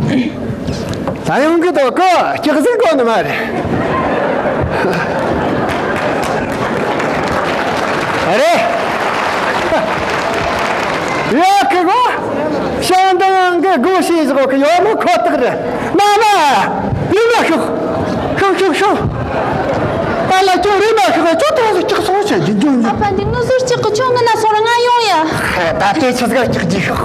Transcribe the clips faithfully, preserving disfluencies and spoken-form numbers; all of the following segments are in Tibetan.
ད་ཡོང་གི་འདུག་གོ། སྐྱག་ཟིག་གོ་ནི་མ་རེད། རེད། ཡ་ཁི་གོ། ཤང་དང་གི་སྒོ་ཕྱེས་ཟིག་གི་ཡོད་མོ་ཁོ་ཐག་རེད། མ་མ། ཡིན་ན་ཤོག་ཤོག་ཤོག་ཤོག་ཨ་ལ་ཁྱོད་རེད་མ་ཤོག་ཁྱོད་ད་སྐྱག་སོང་ཆེ་རྒྱུ་རྒྱུ། ཨ་ཕ་འདི་ངུ་ཟུར་སྐྱག་གི་ཁྱོད་ངི་ན་སོང་ར་ང་ཡོང་ཡ། ད་ལྟའི་ཆི་ཟིག་སྐྱག་རྒྱུ་ཤོག་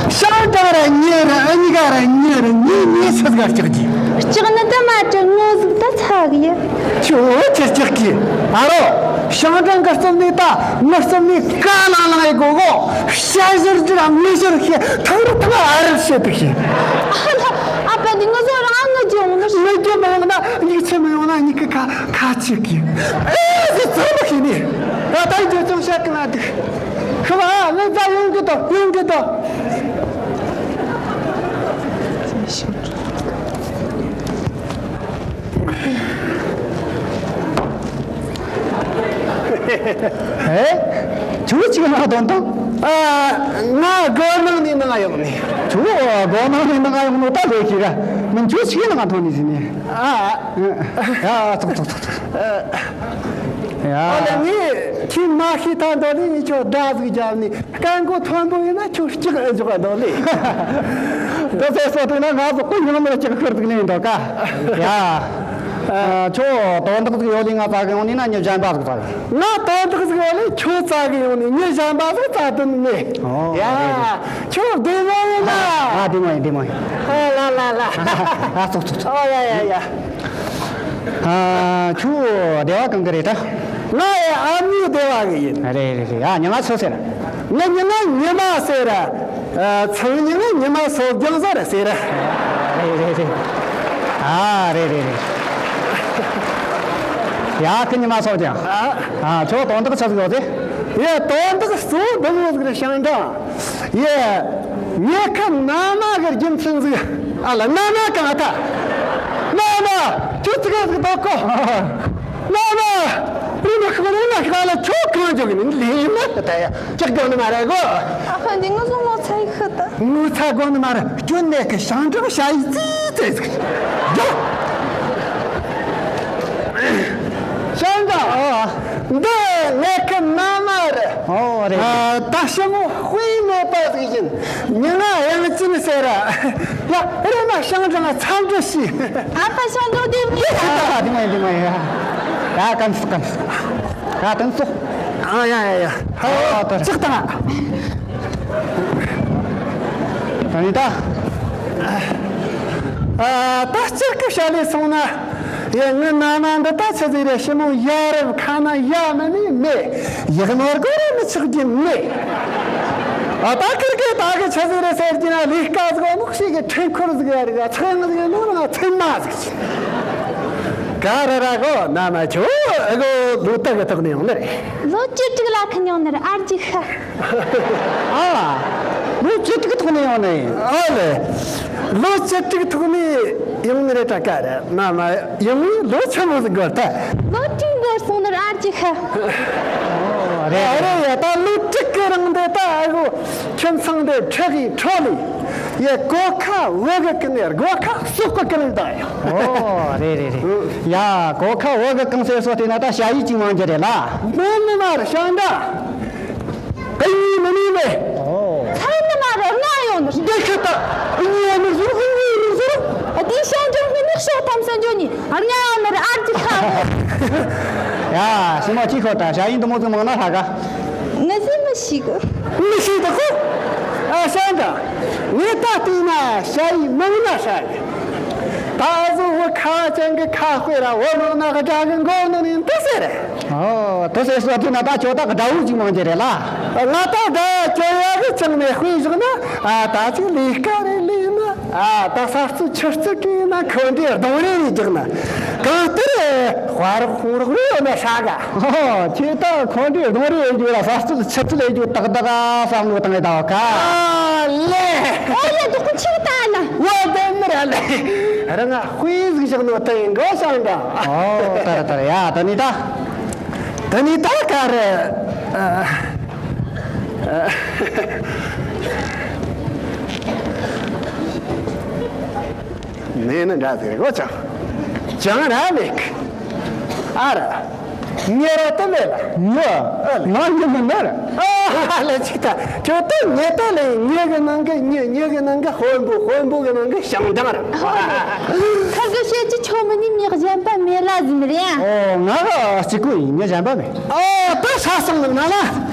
ཤང་ཀྲང་ར་ཉེ་ར་ཨ་ཉི་ག་ར་ཉེ་ར་ཉེ་ཉེ་ཆི་ཟིག་སྐྱག་རྒྱུ། སྐྱག་ནི་ད་མ་སྐྱག་ངོ་ཟིག་ད་ཚ་གི་ཡ། ཁྱོད་ཆི་སྐྱག་གི། ཨ་རོ། ཤང་ཀྲང་གི་རྩིབ་ནས་ད་མི་རྩིབ་ནས་ཀ་ལང་ལང་ཡི་གོ་གོ། ཤ་ཞིར་ཅི་ར་མི་ཞིར་ཤེ་ཐང་རུ་ཐང་ཨ་རབ་བཤད་དུ་ཤེ། ཨ་ལ། ཨ་ཕ་འདི་ངུ་ཟོ་རང་ངུ་རྒྱུ་ཡོང་ནི། ངུ་རྒྱུ་མི་ཡོང་ན་མྱིག་ཆུ་མི་ཡོང་ན་མྱིག་གི་ཁ་ཁ་ཆུ་གི། ཨེ་ཟི་ཚང་མ་ཤེས་ནི། ད་ད་ཡི་རྒྱུ་ཅུང་ཤ་གི་ང་འདུག་ཤི་བ་ཨ་ངུ་ཛ་ཡོང་གི་དོ་ཡོང་གི་དོ། ཨེ། ཁྱོད་ཅིག་ནང་དོན་དང་། ཨ། ང་སྒོ་ནང་ནས་ནང་ཡོང་ནས། ཁྱོད་སྒོ་ནང་ནས་ནང་ཡོང་ནོ་ད་ལོས་ཤེས་ར། མིན་ཁྱོད་ཅིག་ནང་ཐོན་ནས་ཟིན་ནས། ཨ། ཨ། ཙོག་ཙོག་ཙོག་ཙོག་ཡ། ཨ་ལ་ངས་ཁྱོད་མ་ཤེས་ཐལ་འདོད་ནས་ངས་ཁྱོད་སྒྲ་ཟིག་བརྒྱབ་ནས། སྐད་མགོ་མཐོན་པོ་ཡིན་ན་ཁྱོད་སྐྲག་ཨེ་འཇོག་ག་འདོད་ལེ། འདི་ཚོ་སོ་དེ་ན་ང་ཚོ་ཀུན་ཡོང་ནས་སྐྲག་ཁུར་ཟིག་ལེན་འདོད་ཀ་ཡ། ཨ། ཁྱོད་དོན་དག་ཟིག་ཡོད་ལེ་ང་བཙལ་གི་ཡོང་ནས་ན་མྱི་གཞན་པ་ཟིག་བཙལ་གི། ང་དོན་དག་ཟིག་ཡོད་ལེ་ཁྱོད་བཙལ་གི་ཡོང་ནས་མྱི་གཞན་པ་ཟིག་བཙལ་དོན་མེད། ཨོ། ཡ། རེད་རེད། ཁྱོད་བདེ་མོ་ཡིན་ན། ཨ། བདེ་མོ་ཡིན་བདེ་མོ་ཡིན། ཨ་ལ་ལ་ལ། ཨ། ཙོག་ཙོག་ཙོག་ཨོ་ཡ་ཡ་ཡ། ཨ། ཁྱོད་སྡེ་བ་གང་གི་རེད་ད། ང་ཡི་ཨ་མྱེས་སྡེ་བ་གི་ཡིན། རེད་རེད་རེད། ཨ། མྱིང་ང་ཆི་ཟེར། ངའི་མྱིང་ང་ཉི་མ་ཟེར། ཨ། མཚན་མྱིང་ང་ཉི་མ་སོ་རྒྱང་ཟེར་ཟེར། རེད་རེད་རེད། ཨ། རེད་རེད་རེད། ཡ་ཁི་ཉི་མ་སོ་རྒྱང་། ཨ། ཨ། ཁྱོད་དོན་དག་ཆི་ཟིག་ཡོད་ཟེར། ཡ་དོན་དག་གཙོ་བོ་འདི་མོ་ཟིག་རེད་ཤང་ཀྲང་། ཡེ། ངའི་ཁ་མནའ་མ་གི་རྒྱུ་མཚན་ཟིག་ཨ་ལ་མནའ་མ་གང་ཐ། མནའ་མ། ཁྱོད་ཙི་ག་ཟིག་དོ་གོ། མནའ་མ། རི་མ་ཤོག་རི་མ་ཤོག་ལ་ཁྱོད་གང་འཇོག་གི་ནི་ལས་མ་ད་ཡ་ཅག་གང་ནི་མ་རེད་གོ། ཨ་ཕ་འདི་ངུ་ཟུ་ངོ་ཚ་ཡི་ཤི་ད། ངོ་ཚ་གོ་ནི་མ་རེད། སྐྱོན་ནས་ཁི་ཤང་ཀྲང་ཤ་ཡི་ཙི་ཙི་ཟིག་ཡོ། ཤང་ཀྲང་། ཨོ། འདི་ངའི་ཁི་མནའ་མ་རེད། ཨོ་རེད། ཨ། ད་ཞི་མོ་དཔེ་མེད་པ་ཟིག་ཡིན། མྱིང་ང་དབྱངས་ཅན་ཟེར། ཡ་རེད་མ་ཤང་ཀྲང་ཚ་འདྲི་ཞིག་ཨ་ཕ་ཤང་ཀྲང་དེ་མི་ཨ་དེ་མ་ཡིན་དེ་མ་ཡིན། ད་ཀན་སུ་ཀན་སུ། ད་ཀན་སུ། ཨ་ཡ་ཡ་ཡ། ཨ་ད་ཅིག་ད། ད་ནི་ད། ཨ་ད་སྤྱིར་གི་བཤད་ལས་སོང་ན། ཡ་ངའི་མནའ་མ་འདི་ད་ཆི་ཟིག་རེད། ཞི་མོ་ཡ་རབས་ཁ་ན་ཡ་མི་ནི་མེད། ཡག་ནོར་གོ་རེ་མི་ཆགས་རྒྱུ་མེད། ཨ་ད་ཁིར་གི་ད་གི་ཆི་ཟིག་རེད་ཟེར་གྱི་ན་ལས་ཀ་ཟིག་ནོག་ཤིག་གི་ཁྲེང་ཁོར་ཟིག་ཡ་རིག་ཚང་ཟིག་ནོ་ང་ཚིན་མ་ཟིག་ཅི། ག་ར་ར་གོ་མནའ་མ་ཁྱོད་ཨ་གོ་ལོ་ད་གི་ཐོག་ནས་ཡོང་ནི་རེད། ལོ་བཅུ་དྲུག་ལ་ཁི་ཡོང་ནི་རེད་ཨར་གྱི་ཤ། ཨ། ལོ་བཅུ་དྲུག་ཐོག་ནས་ཡོང་ནི། ཨ་ལེ། ལོ་བཅུ་དྲུག་ཐོག་ནས་ཡོང་ནི་རེད་ད་ག་རེ། མ་མ་ཡོང་ངས་ལོ་ཆི་མོ་ཟིག་འགོར་ཐལ། ལོ་དྲུག་འགོར་སོང་ནི་རེད་ཨར་གྱི་ཤ། ཨོ་རེད། ཨ་རེད་ཡ་ད་ལོ་དྲུག་གི་རིང་དེ་ད་ཨ་གོ་ཁྱིམ་ཚང་དེ་ཁྲག་གི་ཁྲོ་ལི། ཡ་གོ་ཁ་བོད་གི་ཀི་ནས་སྒོ་ཁ་ཟོག་གི་ཀི་ནས་ད་ཡ། ཨོ་རེད་རེད་རེད། ཡ་གོ་ཁ་བོད་གི་ཀི་ཟེར་སོ་དེ་ན་ད་ཞ་ཡི་ཅིག་མང་རྒྱུ་རེད་ལ། མེད་ནི་མ་རེད་ཤང་ཀྲང་། ཨ་ཡི་མ་ནི་མེད། ཨོ། ཚ་ནི་མ་རེད་ང་ཡོང་ནི། འདི་ཤི་ད། ཨ་ཡི་ཡ་ནི་ཟུར་ཨ་ཡི་ནི་ཟུར། ཨ་དེ་ཤང་ཀྲང་ནི་ནག་ཤོག་ཐམ་སན་ཇོ་ནི། ཨ་ང་ཡོང་ནི་རེད་ཨར་གྱི་ཁ་མོ། ཡ་ཞི་མ་ཅི་ཁོ་ད་ཞ་ཡི་འདི་མོ་ཚོ་མང་ན་ཧ་ག་ང་ཟི་མི་ཤེས་གི། མི་ཤེས་ད་ཁོ། ཨ་ཤང་ཀྲང་། ངས་ད་བལྟས་ན་ཞ་ཡི་མང་ན་ཧྲ་གི། ད་གཟོད་བོད་ཁ་ཅན་གི་ཁ་དཔེ་ར་བོད་ནང་ན་གི་དགྲ་གི་མགོ་ནང་ནས་འདི་ཟེར། ཨོ་དེ་ཟེར་སོ་དེ་ན་ད་ཁྱོད་ད་དགྲ་བོ་ཅིག་མང་རྒྱུ་རེད་ལ། ང་ད་དགྲ་ཁྱོད་ཡ་གི་ཅང་ནས་དཔེ་བཞག་ན། ཨ་ད་ཅིག་ལས་ཀ་རེ་ལས་ན། ཨ་ད་ས་རྩི་ཆུ་རྩི་གི་ན་ཁོ་འདྲའི་གདོང་རེ་རེ་རྒྱག་ན། གང་ལྟར་དཔའ་རོགས་ཁོང་རོགས་རེ་ཡོད་ན་ཧྲ་ག་ཨོ་ཁྱེད་ད་ཁོ་འདྲའི་གདོང་རེ་རྒྱུག་ལ་ས་རྩི་ཆུ་རྩི་ལས་རྒྱུག་ཏག་ཏག་བསམ་བློ་བཏང་ཡོད་ད་ག་ཨ་ལེ། ཨོ་ཡ་དུ་ཁོ་ཆུ་ད་ན། ཝ་དེ་མི་ར་ལེ། ར་ང་དཔེ་ཟིག་བཞག་ནོ་ད་ཡིན་གོ་ཤང་ཀྲང་། ཨོ་ད་ར་ད་ར་ཡ་ད་ནི་ད། ད་ནི་ད་ག་རེ། ཨ། ཨ། ནས་ནི་འདྲ་ཟེར་གོ་ཅང་། ཅང་ར་མེད་གི། ཨ་ར། ཉེ་ར་དུ་མེད་ལ། ཉོ། ང་ཉོ་མི་ནོར། ཨ་ལ་ཅིག་ད། ཁྱོད་ད་ཉེ་ད་ལས་ཉེ་གི་ནང་གི་ཉེ། ཉེ་གི་ནང་གི་དཔོན་པོ། དཔོན་པོ་གི་ནང་གི་ཞང་ཀྲང་ར། ཁ་གི་བཤད་ཀྱི་ཆོ་མི་ཉི་མི་གཞན་པ་མེད་ལ་ཟིན་རེད། ཨོ་ང་གི་གཅིག་པུ་ཡིན། ངས་གཞན་པ་མེད། ཨོ་ད་ས་སང་ལ་ང་ལ་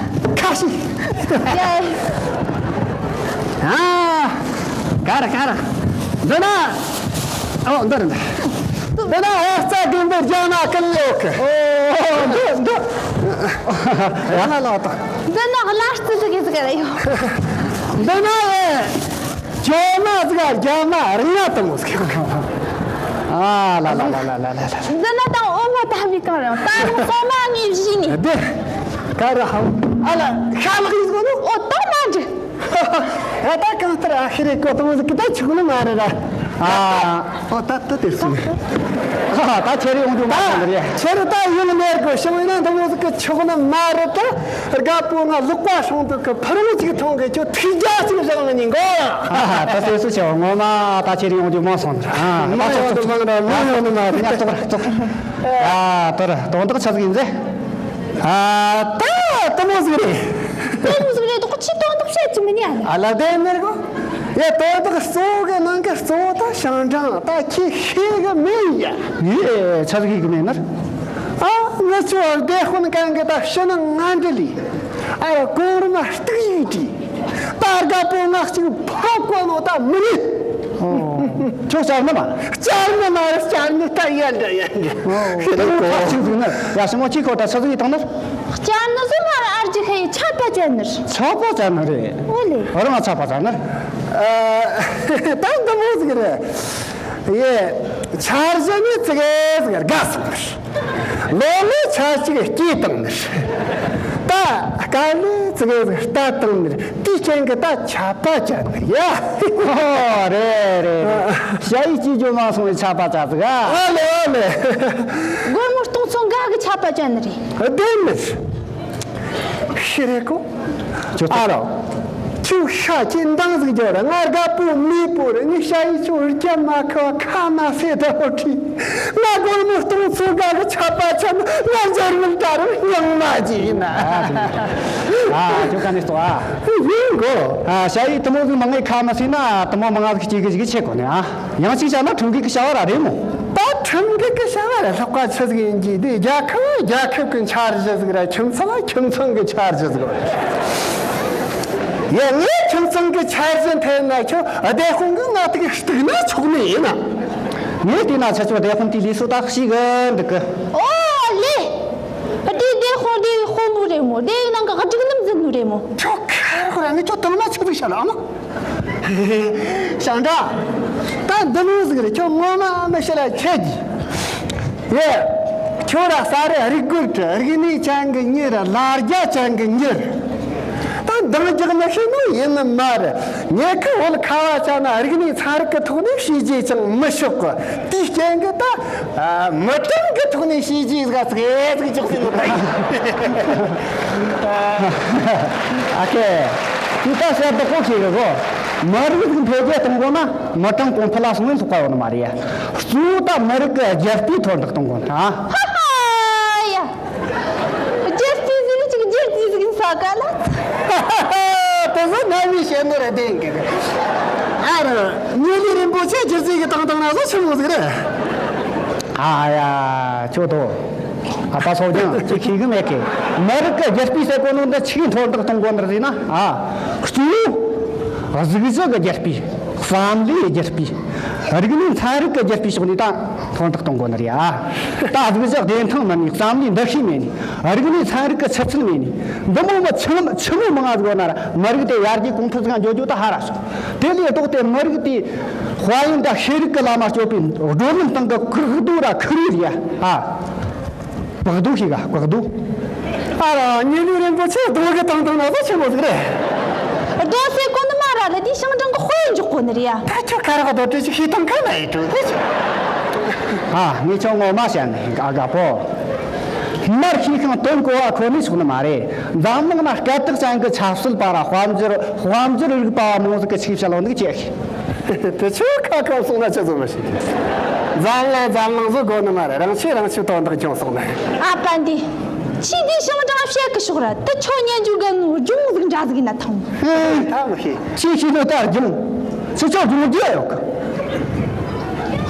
ཁ་ཤི། ཡ། ཨ། ག་ར་ག་ར། འདི་ན། ཨོ་འདི་རེད་འདི། འདི་ན་ཨེ་རྩ་དགོན་པའི་རྒྱ་ནག་ཀུན་ལོག་གི། ཨོ་འདི་འདི། ཡ་ང་ལ་ད། འདི་ན་གླ་རྩི་ཟིག་གི་ཟིག་ར་ཡོད། འདི་ན་ཨེ། ཇོ་མ་ཟིག་རྒྱ་མ་རིག་ན་དུ་མོ་ཟིག་ཨ་ལ་ལ་ལ། འདི་ན་དང་ཨོ་མ་ད་མི་གང་རེད། ད་རུང་སོ་མ་ངས་བཞི་ནི། འདི། ག་ར་ཧ། ཨ་ལ་ཤ་ལག་ཡིན་གོ་ནོ། ཨོ་ད་མ་འདྲི། ཨ་ད་གང་ལྟར་ཨ་ཤི་རེ་ཀོ་ཏོ་ཟིག་ད་ཆུག་ནི་མ་རེད་ར། ཨ་ཨོ་ད་ད་དེ་སུ། ཧ་ཧ་ད་ཁྱེད་རེ་ཡོང་རྒྱུ་མ་ད་རེད། ཁྱེད་རེ་ད་ཡུལ་མེར་གོ་ཤི་བས་ན་ད་མོ་ཟིག་གི་ཆུག་ནི་མ་རེད་ད། དགའ་པོ་ང་ལུག་པ་སྲུང་དུ་གི་ཕུར་བུ་ཅིག་ཐོང་གི་ཁྱོད་ཐིག་རྒྱ་ཅིག་བཞག་ནི་ཉིན་གོ། ཧ་ཧ་ད་དེ་སུ་ཆེ་བ་ངོ་མ་ད་ཁྱེད་རེ་ཡོང་རྒྱུ་མ་སོང་ད། ཨ་མ་ད་ཡོང་ཚོགས་དུ་མང་ར་མ་ཡོང་ནི་མ་རེད། ཉ་ཙོག་ར་ཙོག་ཨ་དོ་ར་དོན་དག་ཆ་ཟིག་ཡིན་ཟེ། ཨ་ད་ད་མོ་ཟིག་རེད། ད་མོ་ཟིག་རེད་དོ་ཁྱི་དོན་དག་བཤད་ཀྱི་མི་ཉན། ཨ་ལ་དེ་མེར་གོ། ཡ་དོན་དག་གཙོ་བོ་གི་ནང་གི་གཙོ་བོ་ད་ཞང་ཀྲང་ད་ཁྱི་ཤེས་གི་མེད་ཡ། ངས་ཆ་ཟིག་ཤེས་གི་མེད་ནར། ཨ་ང་ཚོ་སྡེ་དཔོན་གང་གི་ད་ཕྱི་ནང་ང་འདྲི་ལི། ཨ་གོང་རིམ་སྟུག་ཡིག་བྲིས། ད་དགའ་པོ་ང་གཅིག་ཕོག་གོ་ནོ་ད་མི་ནི། ཁྱོད་བཅར་ནི་མ། བཅར་ནི་མ་རེད། བཅར་ནི་ད་ཡ་འདྲ་ཡ་འདྲ། ཁྱེད་རང་ཁོག་ཆུང་ཟིག་ན་ཡ་ཞི་མོ་ཁྱེད་ཁོ་ད་ཆ་ཟིག་ཡིན་དང་ནར། བཅར་ནི་ཟོ་མ་ར་ཨར་ཇི་ཁ་ཡི་ཆད་པ་བཅད་ནི་རེད། ཆད་པ་བཅད་ནི་རེད། འོ་ལེ། རང་ང་ཆད་པ་བཅད་ནི་རེད། ཨ་ད་འདི་མོ་ཟིག་རེད། ཡེ། འཆར་གཞི་ནི་ཙི་གེ་ཟིག་དགའ་སོང་ནི་རེད། ལོ་ལོ་ཆ་གཅིག་སྐྱེས་བཏང་ནི་རེད། ད་དཀའ་ལས་ཙི་གེ་ཟིག་ལྟ་བཏང་ནི་རེད། དེའི་རྐྱེན་གྱིས་ད་ཆད་པ་བཅད་ནི་ཡ། ཨོ་རེད་རེད་རེད། ཞ་ཡི་སྐྱིད་ཇོ་མ་སོང་བའི་ཆད་པ་བཅད་ཟིག་ཨ། ཨ་ལེ་ཨ་ལེ། སྒོར་མོ་སྟོང་ཚོ་འགའ་གི་ཆད་པ་བཅད་ནི་རེད། བདེན་མི་ཤི་རེ་ཀོ། ཁྱོད་ཨ་རོ། ཁྱོད་ཤ་ཁྱེད་འདང་ཟིག་རྒྱོ་ར། ང་དགའ་པོ་མེད་པོ་རེད། ངས་ཤ་ཡི་ཁྱོད་རྒྱ་མ་ཁ་བ་ཁ་མ་སེ་ད་ཧོ་ཁྲི། ང་སྒོར་མོ་སྟོང་ཚོ་འགའ་གི་ཆད་པ་ཆད་ན་ང་འཇར་མན་ད་རུང་ཡང་མ་བྱེད་ན། ཨ་ཁྱོད་ག་ནས་སོ་ཨ། ཡིན་གོ། ཨ་ཤ་ཡི་དུ་མོ་ཟིག་མང་ངས་ཁ་མ་སེ་ན་དུ་མོ་མང་ང་ཟིག་གཅིག་གི་ཞིག་ཆེ་གོ་ནས་ཨ། ཡང་གཅིག་བྱས་ན་ཁྲིམས་འགལ་གྱི་བྱ་བ་ར་རེད་མོ། ད་ཁྲིམས་འགལ་གྱི་བྱ་བ་ར་ལྷག་པ་ཆི་ཟིག་ཡིན་གྱི་དེ་རྒྱལ་ཁབ་རྒྱལ་ཁབ་ཀྱི་འཆར་གཞི་ཟིག་ར། ཁྱིམ་ཚང་ཁྱིམ་ཚང་གི་འཆར་གཞི་ཟིག་ར། ཡ་ངས་ཁྱིམ་ཚང་གི་འཆར་གཞི་འཐེན་ན་ཁྱོད་སྡེ་དཔོན་གི་ང་དེ་གི་གཏུག་ན་ཆོག་ནི་ཡིན་ན། ངས་བལྟས་ན་ཆ་ཆོག་སྡེ་དཔོན་དེ་ལས་སུ་དག་ཤེས་གི་འདུག་གི། ཨོ་ལེ། དེ་སྡེ་དཔོན་དེ་དཔོན་པོ་རེད་མོ། དེ་ནང་གི་སྒྲིག་ལམ་ཟིན་ནོ་རེད་མོ། ཁྱོད་ཁ་རོག་ར་ངས་ཁྱོད་དུ་མ་ཆོག་ཟིག་བཤད་ལ་ཨ་མ། ཞང་ཀྲང་། ད་འདི་མོ་ཟིག་རེད། ཁྱོད་ངོ་མ་མི་ཤེས་ལ་ཁྱེད་ཀྱིས། ཡེ། ཁྱོད་ར་ས་རེ་རིག་དགོས་ཀྱི། རིག་གནས་ཅན་གྱི་མྱི་ར་ལ་རྒྱ་ཅན་གྱི་མྱི་ར། ད་འདང་རྒྱག་མི་ཤེས་ནོ་ཡིན་ནི་མ་རེད། ཉེ་ཁ་བོད་ཁ་བ་ཅན་ན་རིག་གནས་ཚན་རིག་གི་ཐོག་ནས་བྱས་རྗེས་ཅང་མི་ཤོག་གི། དེའི་རྐྱེན་གྱིས་ད། ཨ། མི་གྲངས་ཀྱི་ཐོག་ནས་བྱས་རྗེས་ཟིག་ཟིག་ཟིག་འཇོག་ཟིན་ནོ་ད་ཡིན། ཨ་ཁེ། དེ་ད་བཤད་བདག་པོ་ཁེ་གི་གོ། མི་རིགས་ཟིག་འཕེལ་རྒྱས་གཏོང་དགོས་ན་མི་གྲངས་གོང་འཕེལ་ལ་སོང་བས་ལྷག་པ་ཡོད་ནི་མ་རེད་ཡ། གཙོ་བོ་ད་མི་རིགས་ཀྱི་རྒྱལ་སྤྱིའི་མཐོར་འདེགས་གཏོང་དགོས་ནི་ཨ། ཧ་ཧ་ཡ། རྒྱལ་སྤྱི་ཟིག་ཅིག་རྒྱལ་སྤྱི་ཟིག་ཡིན་ས་ག་ལ། དེ་ཚོ་ནམ་ཡིན་བཤད་ནོ་རེད་དེ་ཡིན་གི། ཨ་ར། ཉེ་ལི་རིན་པོ་ཆེ་རྒྱལ་སྤྱི་གི་དང་དང་ན་ཚོ་ཆི་མོ་ཟིག་རེད། ཨ་ཡ། ཁྱོད་དོ། ཨ་ཕ་སོགས་ཀྱང་ཅིག་ཤེས་གི་མེད་གི། མི་རིགས་ཀྱི་རྒྱལ་སྤྱི་ཟེར་གོ་ནོ་འདི་ཆི་གི་མཐོར་འདེགས་གཏོང་དགོས་ནི་རེད་ཟེར་ན། ཨ། གཙོ་བོ། གཟུགས་གཞི་གི་རྒྱལ་སྤྱི། བསམ་བློའི་རྒྱལ་སྤྱི། རིག་གནས་ཚན་རིག་གི་རྒྱལ་སྤྱིའི་ཕྱོགས་ནས་ད་མཐོར་འདེགས་གཏོང་དགོས་ནི་རེད་ཨ། ད་གཟུགས་གཞི་བདེ་ཐང་མེད་ནས་བསམ་བློའི་འདུ་ཤེས་མེད་ནས། རིག་གནས་ཚན་རིག་གི་ཆུ་ཚད་མེད་ནས། འདི་མོ་མི་ཆི་ཆི་མོ་མང་ང་ཟིག་ཡོད་ན་ར་མི་རིགས་དེ་ཡར་རྒྱས་གོང་འཕེལ་ཟིག་འགྱོ་རྒྱུ་ད་ཧ་ར་སོང་། དེ་ལས་ལྡོག་སྟེ་མི་རིགས་དེ་དཔལ་ཡོན་དང་ཤེས་རིག་གི་ལམ་མ་སྐྱོད་པའི་བགྲོད་ལམ་སྟེང་གི་ཁུག་རྡོ་ར་ཁུར་རེ་རེད་ཨ། བག་རྡོ་ཞིག་ག་བག་རྡོ། ཨ་ར་ཉེ་ལུས་རིན་པོ་ཆེ་རྡོ་གི་དང་དང་ན་ཚོ་ཆེན་པོ་ཟིག་རེད། རྡོ་ཟེར་གོ་ནི་མ་ར་ལ་དེའི་ཞིང་གྲོང་གི་དཔེ་འཇོག་གོ་ནི་རེད་ཡ། ད་ཁྱོད་ཁ་རག་རྡོ་བྲིས་ཤིག་ཤེས་ཐང་ཁ་ན་ཡི་དྲུག་ཟེར་ཆོག་ཨ་ངས་ཁྱོད་ངོ་མ་བཤད་ནི་ཨ་དགའ་པོ། མར་ཤེས་ཤིང་དོན་གོ་བ་ཁོ་ནས་ཆོག་ནི་མ་རེད། འཛམ་གླིང་ན་སྐད་གྲགས་ཅན་གྱི་ཆབ་སྲིད་པ་ར་དཔལ་འབྱོར་དཔལ་འབྱོར་རིག་པ་བ་མང་ཟིག་གི་ཆིག་བཤད་ལོ་འདུག་ཅེས། དེ་ཆོ་ཁ་ཁ་སོང་ན་ཆི་ཟིག་མི་ཤེས། འཛམ་གླིང་འཛམ་གླིང་བཟོ་དགོས་ནི་མ་རེད། རང་ཆོས་རང་ཆོས་དོན་དག་ཁྱོད་སོང་ན། ཨ་ཕ་འདི། ཁྱོས་འདི་ཞང་ཀྲང་བཤད་གི་ཤོག་ར། དེ་ཁྱོད་སྙན་རྒྱུ་གི་ངོ་སྦྱོང་ཟིག་འདྲ་ཟིག་ཡིན་ན་ཐང་། ཨེ། ད་མི་ཤེས། ཁྱོས་ཤེས་ནོ་ད་སྦྱོང་། ཁྱོད་ཆོ་སྦྱོང་རྒྱུ་ཡོད་གི།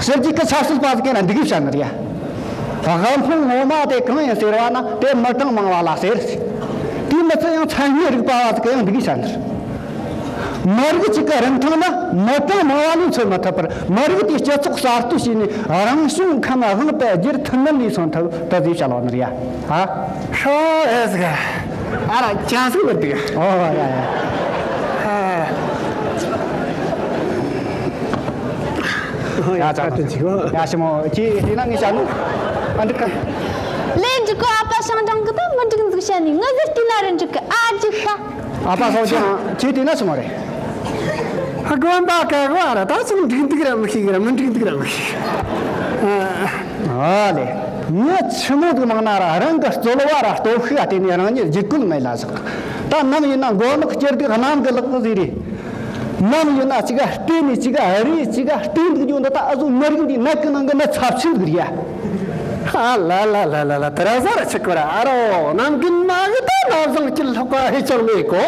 ཤེས་རྒྱུ་གི་ཆབ་སྲིད་པ་ཟིག་གི་ན་འདི་གི་བཤད་ནི་རེད་ཡ། དབུལ་ཕོངས་ངོ་མ་དེ་གང་ཡིན་ཟེར་བ་ན་དེ་མི་གྲངས་མང་བ་ལ་ཟེར། དེའི་མི་ཚད་ཡང་མཚན་ཉིད་རིག་པ་བ་ཟིག་གི་ཡང་འདི་གི་བཤད་ནི་རེད། མི་རིགས་གཅིག་གི་རིན་ཐང་ནི་མི་གྲངས་མང་བ་ལས་མཚོན་མི་ཐུབ་པར། མི་རིགས་དེའི་སྤྱི་ཚོགས་གསར་གཏོད་བྱས་ནས་རང་བྱུང་ཁམས་དབང་དུ་བསྒྱུར་ཐུབ་མིན་ལས་མཚོན་ཐུབ། དེ་ཟིག་བཤད་ལོ་ནི་རེད་ཡ། ཨ། ཧྲོ་ཨེ་ཟིག་ཨ་ར་ཅང་སུ་མི་འདུག་ཨོ་ཡ་ཡ། ཨ། ཡ་ཅང་སུ་ཡ་ཞི་མོ་ཁྱི་དེ་ན་ངས་བཤད་ནོ། ཨ་འདུག་ག་ལས་འགྲིག་གོ། ཨ་ཕ་ཞང་ཀྲང་གི་ད་མི་འགྲིག་འཛུགས་བཤད་ནི། ང་ཟིག་བལྟས་ན་ར་འགྲིག་གི། ཨ་འགྲིག་ག་ཨ་ཕ་སོགས་ཀྱང་ཁྱེད་དེ་ན་ཆི་མོ་རེད། དགོན་པ་ག་གོ་ཨ་ར་ད་ཅང་འགྲིག་འདུག་ར་མི་ཤེས་གི་ར། མི་འགྲིག་འདུག་ར་མི་ཤེས། ཨ་ལེ། ངས་ཆི་མོ་ཟིག་མང་ན་ར་རང་གི་རྩོལ་བ་ར་སྟོབས་ཤུགས་ཨ་དེ་ནས་རང་ཉིད་རྒྱུད་སྐུལ་མེད་ལ་བཞག་ད་ནམ་ཡིན་ན་མགོ་ནག་སྐྱེར་སྡུག་གནམ་གི་ལག་ཟིག་རེད། ནམ་ཡིན་ན་ཅི་ག་བལྟས་ནས་ཅི་ག་རེད། ཅི་ག་བལྟས་འདུག་རྒྱུ་འདི་ད་ཨ་ཟུ་མི་རིགས་འདིའི་ནད་ཀྱི་ནང་གི་ནད་ཚབས་ཆེན་ཟིག་རེད་ཡ། ཨ་ལ་ལ་ལ་ལ་ལ། དེ་ར་ཟ་ར་ཆི་གོ་ར། ཨ་རོ་གནམ་རྒན་མ་གི་ད་མ་བཟང་སྐྱིད་ལྷག་པ་ཧེ་ཅང་མེད་གོ།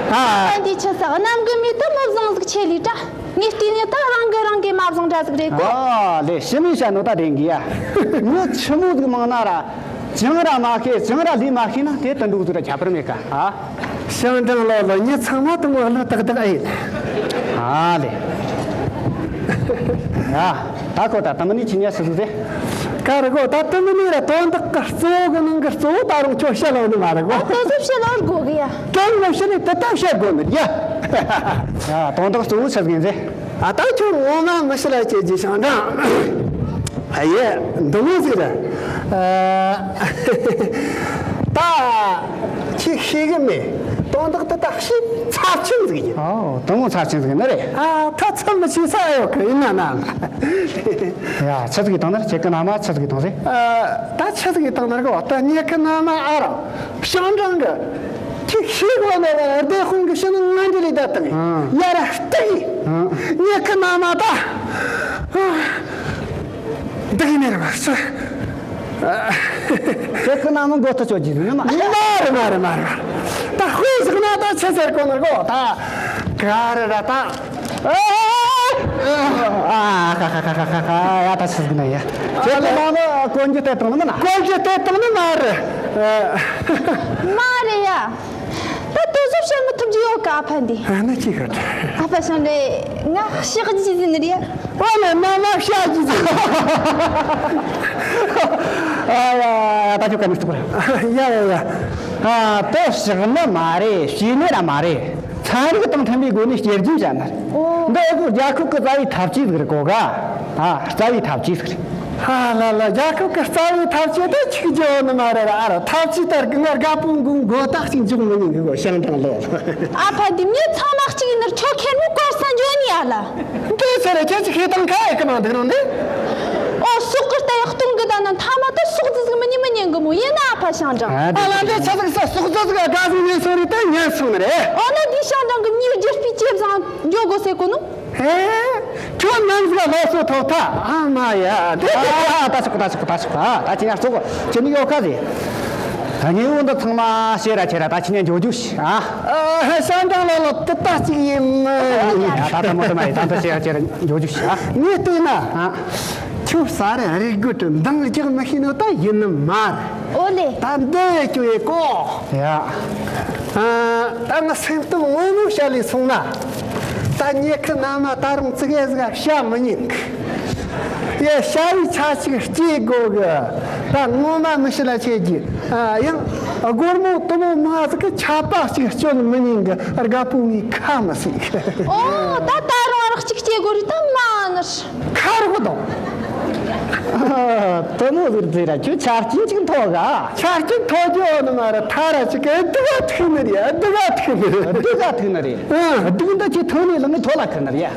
ཨ། ཨ་འདི་ཆི་ཟ། གནམ་རྒན་མེད་ད་མ་བཟང་ཟིག་ཆེ་ལི་ད། ངས་བལྟས་ནས་ད་རང་གི་རང་གི་མ་བཟང་འདྲ་ཟིག་རེད་གོ། ཨ་ལེ། ཞི་མོས་བཤད་ནོ་ད་དྲན་གི་ཡ། ངས་ཆི་མོ་ཟིག་མང་ན་ར། ཅང་ར་མ་ཤེས། ཅང་ར་ལས་མ་ཤེས་ན་དེ་དུ་འདུག་ཟིག་ར་ཁྱད་པར་མེད་ཀ། ཨ། ཞང་ཀྲང་ལོ་ལོ། ངས་ཚང་མ་དུ་མོ་ལོ་ཏག་ཏག་ཨེ་ཡིན། ཨ་ལེ། ཡ། ད་ཁོ་ད་ད་མི་ནི་ཁྱི་ཉལ་སུ་སུ་རེད། ཀ་ར་གོ། ད་ད་མི་ནི་ར་དོན་དག་གི་གཙོ་བོ་གི་ནང་གི་གཙོ་བོ་ད་རུང་ཁྱོད་བཤད་ལོ་ནི་མ་ར་གོ། ཨ་ད་གཟོད་བཤད་ལོ་དགོས་གི་ཡ། ཀྲང་ལོ་ཤི་ནི་དེ་ད་བཤད་དགོས་ནི་ཡ། ཡ། དོན་དག་གཙོ་བོ་ཆི་ཟིག་ཡིན་ཟེར། ཨ་ད་ཁྱོད་ངོ་མ་མི་ཤི་ལ་བྱེད་ཀྱི་ཞང་ཀྲང་། ཨ་ཡེ། འདི་མོ་ཟིག་རེད། ཨ། ད་ཁྱེད་ཤེས་གི་མེད། དོན་དག་དེ་ད་ཤི་ཚབས་ཆེན་ཟིག་ཡིན། ཨོ། དེ་མོ་ཚབས་ཆེན་ཟིག་ཡིན་ནི་རེད། ཨ། ད་ཚབས་མི་ཆེ་ས་ཨེ་ཡོད་གི་ཡིན་ན་ན། ཡ། ཆི་ཟིག་ཡིན་དང་ནི་ཁྱེད་ཀྱི་ན་མ་ཆི་ཟིག་ཡིན་དང་ཟེར། ཨ། ད་ཆི་ཟིག་ཡིན་དང་ནི་རེད་གོ། ད་ངེད་ཀྱི་ན་མ་ཨ་རོ་ཞང་ཀྲང་གི། ཁྱེད་ཤེས་གོ་ནི་རེད། སྡེ་དཔོན་གི་ཕྱི་ནང་ང་འདྲི་ལས་ད་དང་། ཨ། ཡ་ར་སྟག་ཡིན། ཨ། ངེད་ཀྱི་ན་མ་ད། ཨ། འདི་གི་ནས་རེད་པ། སུ། ཁྱེད་ཀྱི་ན་མ་མགོ་ཐོ་ཆོད་ཀྱི་ཡིན་ནི་མ། མ་རེད་མ་རེད་མ་རེད་མ་རེད། ད་དཔེ་ཟིག་ན་ད་ཆི་ཟེར་གོ་ནི་གོ། ད་ག་རེ་ར་ད། ཨ་ཧ་ཧ་ཧ་ཧ། ཡ་ད་ཆི་ཟིག་ན་ཡ། ཁྱེད་ཀྱི་ན་མ་གོན་རྒྱུ་སྟེར་བཏང་ནི་མིན་ན། གོན་རྒྱུ་སྟེར་བཏང་ནི་མ་རེད། མ་རེད་ཡ། ད་དེ་ཚོ་བཤད་མི་ཐུབ་རྒྱུ་ཡོད་ག་ཨ་ཕ་འདི། ཨ་ནི་ཅི་ག་ད། ཨ་ཕ་ཞང་ལེ། ང་ཤག་ཅི་ཟིན་རེད། ཨོ་ལེ། ན་མ་ཤག་ཅི་ཟིན། ཨ་ཡ་ཡ། ད་ཁྱོད་ག་མི་སྟུག་པ་རེད། ཡ་ཡ་ཡ། ཨ། དེ་ཤག་ནི་མ་རེད། ཤེས་ནི་ར་མ་རེད། ཚན་རིག་དང་མཐུན་པའི་སྒོ་ནས་བསྐྱར་ཟློས་བྱས་ན། ཨོ། འདི་ཨ་ཁུ་རྒྱལ་ཁབ་ཀྱི་རྩ་བའི་འཐབ་ཇུས་ཟིག་རེད་གོ་ག། ཨ། རྩ་བའི་འཐབ་ཇུས་ཟིག་རེད། ཧ་ལ་ལ། རྒྱལ་ཁབ་ཀྱི་རྩ་བའི་འཐབ་ཇུས་དེ་ཆིག་བརྗོད་ནི་མ་རེད་ཨ་རོ། འཐབ་ཇུས་ལྟར་གི་ང་རྒད་པོ་མགོ་མགོ་ཐག་ཅིག་འཇོག་མི་ཉན་གི་གོ་ཞང་ཀྲང་ལོ། ཨ་ཕ་འདི་མྱི་ཚང་མ་གཅིག་ཡིན་ནར་ཁྱོད་ཁེར་མོ་གར་སང་འཇོག་ནི་ཨ་ལ། འདི་ཚེ་རེ་ཁྱེད་ཀྱི་ཤེས་སྟངས་ཁ་ཡེ་གི་ནང་འདུག་རུང་འདི། ཨོ་སོག་གི་ལྟ་ཡག་གཏོང་གི་ད་ན་མཐའ་མ་ད་སོག་རྫི་ཟིག་མི་ཉན་མི་ཉན་གི་མོ་ཡིན་ན་ཨ་ཕ་ཞང་ཀྲང་། ཨ་ལ་འདི་ཆ་ཟིག་ས་སོག་རྫི་ཟིག་དགའ་ཟིག་ཉན་སོང་ནི་རེད། ཨོ་ན་འདི་ཞང་ཀྲང་གི་མྱིའི་རྒྱུ་སྤུས་ཇེ་བཟང་འཇོག་དགོས་ཟེར་གོ་ནོ། ཧེ། ཁྱོད་ནམ་ཟིག་ལོ་སོ་ཐོག་ཐ་ཨ་མ་ཡ་དེ། ཨ་ད་ཆོག་ད་ཆོག་ད་ཆོག་ཨ་ད་ཁྱེད་ཉག་ཚོགས་ཁྱེད་ནི་ཡོད་ཁ་ཟེ། ད་ངའི་འོ་འདི་ཚང་མ་ཤེས་ར་ཁྱེད་ར་ད་ཁྱེད་ཉག་འཇོག་རྒྱུ་ཤི་ཨ། ཨ་ཧ་ཞང་ཀྲང་ལོ་ལོ་དེ་ད་ཅིག་ཡིན་མི། ཡ་ད་ད་མོ་ད་མ་ཡ་ད་ད་ཤེས་ར་ཁྱེད་ར་འཇོག་རྒྱུ་ཤི་ཨ། ངས་བལྟས་ན། ཨ། ཁྱོད་ས་ར་རིག་དགོས་དུ་འདང་རྒྱག་མི་ཤེས་ནོ་ད་ཡིན་ནི་མ་རེད། ཨོ་ལེ། ད་འདི་ཡེ་ཁྱོད་ཡེ་གོ། ཡ། ཨ། ད་ང་སེམས་སྟོབས་དངོས་མོ་བཤད་ལས་སོང་ན། ད་ངེད་ཀྱི་ན་མ་ད་རུང་ཙི་གེ་ཟིག་བཤད་མི་ཉན་གི། ཡ་བྱ་བའི་ཆ་ཅིག་སྐྱེ་དགོས་གི། ད་ངོ་མ་མི་ཤི་ལ་ཆེ་གི། ཨ། ཡང་སྒོར་མོ་དུ་མོ་མ་ཟིག་གི་ཆད་པ་ཅིག་གཅོད་མི་ཉན་གི། རྒད་པོ་ངའི་ཁ་མི་སྲིད་གི། ཨོ་ད་ད་རུང་ཨ་རག་ཅིག་སྐྱེ་དགོས་རེད་ད་མ་ནི། ཁ་རོག་དང་། དུ་མོ་ཟིག་ཟེར་ར་ཁྱོད་ཆ་རྐྱེན་ཅིག་མཐོ་ག། ཆ་རྐྱེན་མཐོ་རྒྱུ་ནི་མ་རེད། ཐ་ར་ཅིག་གི་སྡུག་ག་ཐུག་ནི་རེད། སྡུག་ག་ཐུག་ནི་རེད། སྡུག་ག་ཐུག་ནི་རེད། ཨ། སྡུག་འདི་ཁྱེད་ཐང་ནས་ལངས་ནས་ཐོག་ལ་ཁུར་ནི་རེད།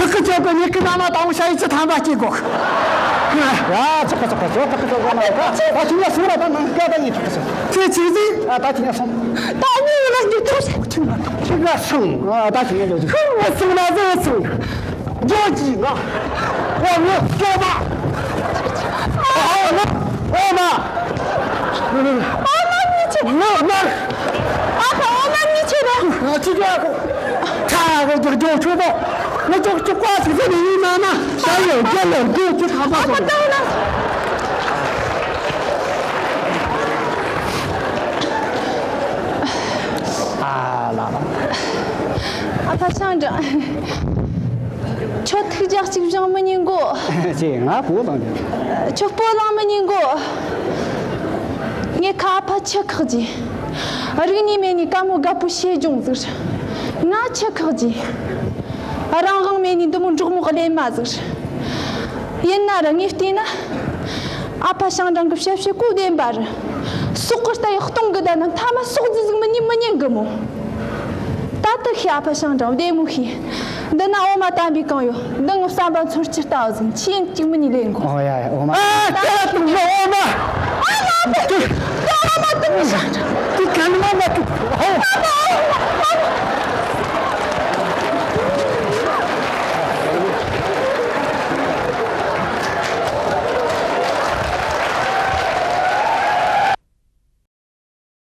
ཐག་གི་ཆོད་གི་ཉེ་གི་ན་མ་དང་ཤ་ཡི་ཅི་ཐམ་པ་སྐྱེ་གོ། ཡ་ཆོག་གི་ཆོག་གི་ཆོག་ཐག་གི་ཆོད་གི་ན་ད་ད་ཐུང་ཡ་སོང་ར་ད་ནང་སྐད་ད་ཉེ་ཐག་གི་ཆོད། ཁྱེད་ཆི་ཟིག་ཨ་ད་ཐུང་ཡ་སོང་། ད་ཉེ་ཡོད་ན་ཉེ་ཐུག་ཤ་ཁྱི་ང་ཁྱི་ང་སོང་ཨ་ད་ཐུང་ཡ་ལོ་ཟིག་ཁྱི་ང་སོང་ན་ཟིག་སོང་། ཇོ་ཇི་ང་། ཨོ་ངོ་སྐྱོ་མ། ཨོ་ངོ་ཨོ་མ། ཨོ་མ་མི་ཆེ། ངོ་མ། ཨ་ཁ་ཨོ་མ་མི་ཆེ་ར། ང་ཅི་ཀ་ཁོ། ཁ་ཁོ་ཇོ་ཇོ་ཆོ་པོ། ང་ཅོག་ཅོག་ཀ་ཅིག་ཟེར་ནས་ཡིན་ན་ན། ད་ཡོད་རྒྱ་ལ་རྒྱུ་ཅི་ཁ་པ་ཨ་ཁ་སོང་། ད་ན། ཨ་ལ་ལ། ཨ་ཕ་ཆང་འདྲ། ཁྱོད་ཐུགས་རྒྱག་གཅིག་བཞེངས་མི་ཉན་གོ། ཅེས་ང་སྤོ་ལངས་ཀྱི། ཁྱོད་སྤོ་ལངས་མི་ཉན་གོ། ངས་ཁ་ཨ་ཕ་ཆུ་ཁག་ཅི། རིག་གནས་མེད་ནི་ཀ་མོ་རྒད་པོ་ཤེས་སྦྱོང་ཟིག་ང་ཆུ་ཁག་ཅི། རང་དབང་མེད་ནི་འདི་མོ་འབྲོག་མོ་གླེན་མ་ཟིག་ཡིན་ན་ར་ངས་བལྟས་ན། ཨ་ཕ་ཞང་ཀྲང་གི་བཤད་བཤད་གོ་བདེན་པ་རེད། སོག་གི་རྟ་ཡི་སྟོང་གི་ད་ནམ་ཐ་མ་སོག་རྫི་ཟིག་མི་ཉན་མི་ཉན་གི་མོ། ད་ལྟ་ཤི་ཨ་ཕ་ཞང་ཀྲང་བདེ་མོ་ཤི། འདི་ན་འོ་མ་དམ་པའི་གང་ཡོད། འདི་ངི་བསམ་པ་ཚོར་ཅི་ལྟ་བ་ཟིན་ཆེན་གཅིག་མི་ཉིད་ལེན་གོ། ཨོ་ཡ་ཡ་འོ་མ། ཨ་ཏེ་ཏུ་ཡ་འོ་མ། ཨ་ལ་ཏེ་ཏེ་འོ་མ་ཏུ་མི་ཤ། ཏེ་ག་ནི་མ་མ་ཏུ་ཧོ། ཨ་མ་